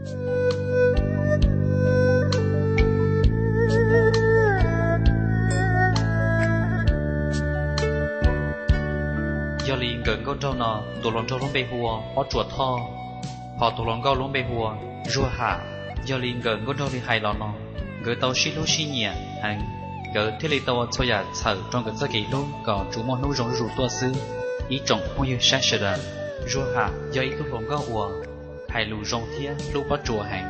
Yog li nkawm nkauj nraug no tus hluas nraug lub npe hu ua Pob Tsuas Thoj, hos tus hluas nkauj lub npe hu ua Zuag Ham. Yog li nkawm nkauj nraug li hais los no, nkawd tau sib hlub sib nyiam heev, nkawd thiaj li tau ua txhua yam txhawm rau nkawd txoj kev hlub kom tsuas muaj hnub zoo zuj zus tuaj xwb. Ib tsoom phooj ywg saib sawv daws, Zuag Ham yog ib tug hluas nkauj uas hais lus zoo thiab hlub Pob Tsuas heev.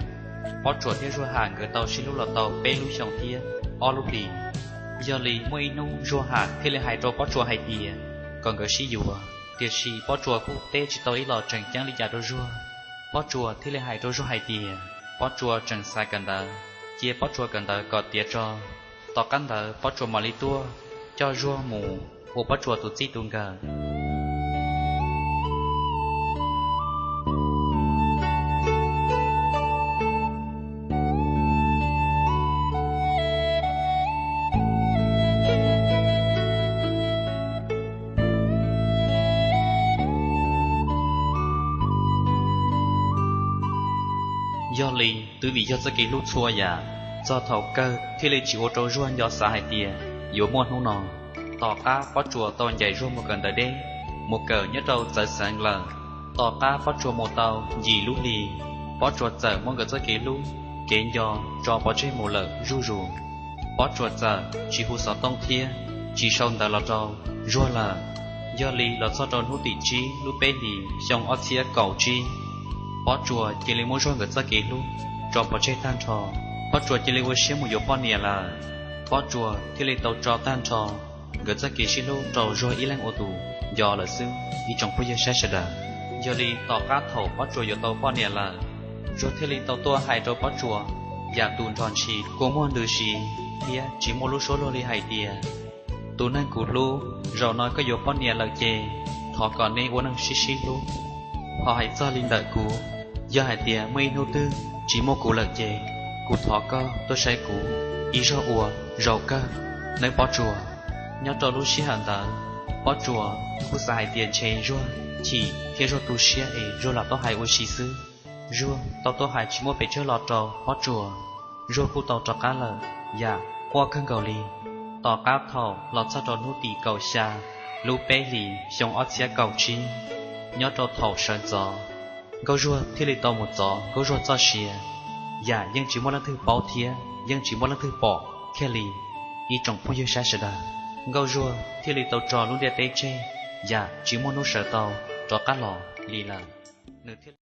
Pob Tsuas thiab Zuag Ham nkawd tau sib hlub los tau peb lub xyoo thiab ob lub hlis. Yog li muaj ib hnub Zuag Ham thiaj li hais rau Pob Tsuas hais tias kom nkawd sib yuav, tiam sis Pob Tsuas kuj teb tsis tau ib los tseem ceeb li cas rau Zuag. Pob Tsuas thiaj li hais rau Zuag hais tias Pob Tsuas tseem xav kawm ntawv, cia Pob Tsuas kawm ntawv kom tiav tso, tom qab ntawd Pob Tsuas mam li tuaj coj Zuag mus ua Pob Tsuas tus txij tus nkawm. Yog li twb vim yog txoj kev hlub txhua yam, txog thaum kawg thiaj li tsis ua rau Zuag nco xav hais tias yuav muaj hnub no. Tom qab Pob Tsuas tau ncaim Zuag mus kawm ntawv deb, mus kawm nyob rau txawv xeev lawm, tom qab Pob Tsuas mus tau yim lub hlis, Pob Tsuas txawm muab nkawd txoj kev hlub, kev nco tso pov tseg mus lawm zuj zus. Pob Tsuas txawm tsis hu xov tooj thiab tsis sau ntawv los rau Zuag lawm. Yog li los txog rau hnub tim tsib lub peb hlis xyoo ob txhiab kaum tsib, Pob Tsuas cia li muab Zuag nkawd txoj kev hlub tso pov tseg tag nrho. Pob Tsuas cia li ua siab mus yuav poj niam lawm. Pob Tsuas thiaj li tau tso tag nrho nkawd txoj kev sib hlub rau Zuag ib leeg ua tus nco lawm xwb, ib tsoom phooj ywg saib sawv daws. Yog li tom qab thaum Pob Tsuas yuav tau poj niam lawm, Zuag thiaj li tau tuaj hais rau Pob Tsuas yam tus nrog ntshis kua muag ntws si thiab tsis muaj lub suab luag li hais tias, tus neeg kuv hlub, zaum no koj yuav poj niam lawm ces thov kom nej ua neej sib sib hlub. Ho hais txog li ntawm kuv, yog hais tias muaj ib hnub twg tsis muaj kuv lawm ces kuv thov koj tuaj saib kuv ib zaug ua zaum kawg, nawb Pob Tsuas. Nyob rau lub sij hawm ntawd, Pob Tsuas kuj xav hais tias ntshe Zuag chim thiab Zuag tu siab es Zuag lam tuaj hais ua si xwb. Zuag tau tuaj hais tsis muaj pes tsawg los rau Pob Tsuas, Zuag kuj tau rov qab lawm yam quaj kawg nkaus li. Tom qab thaum los txog rau hnub tim kaum xya lub peb hlis xyoo ob txhiab kaum tsib, nyob rau thaum sawv ntxov, Nkauj Zuag thiaj li tau mus txov Nkauj Zuag txoj sia, yam yeej tsis muaj leej twg paub thiab yeej tsis muaj leej twg pom kiag li, ib tsoom phooj ywg saib sawv daws. Nkauj Zuag thiaj li tau tso lub ntiaj teb tseg, yam tsis muaj hnub sawv tau rov qab los li lawm. Nws thiaj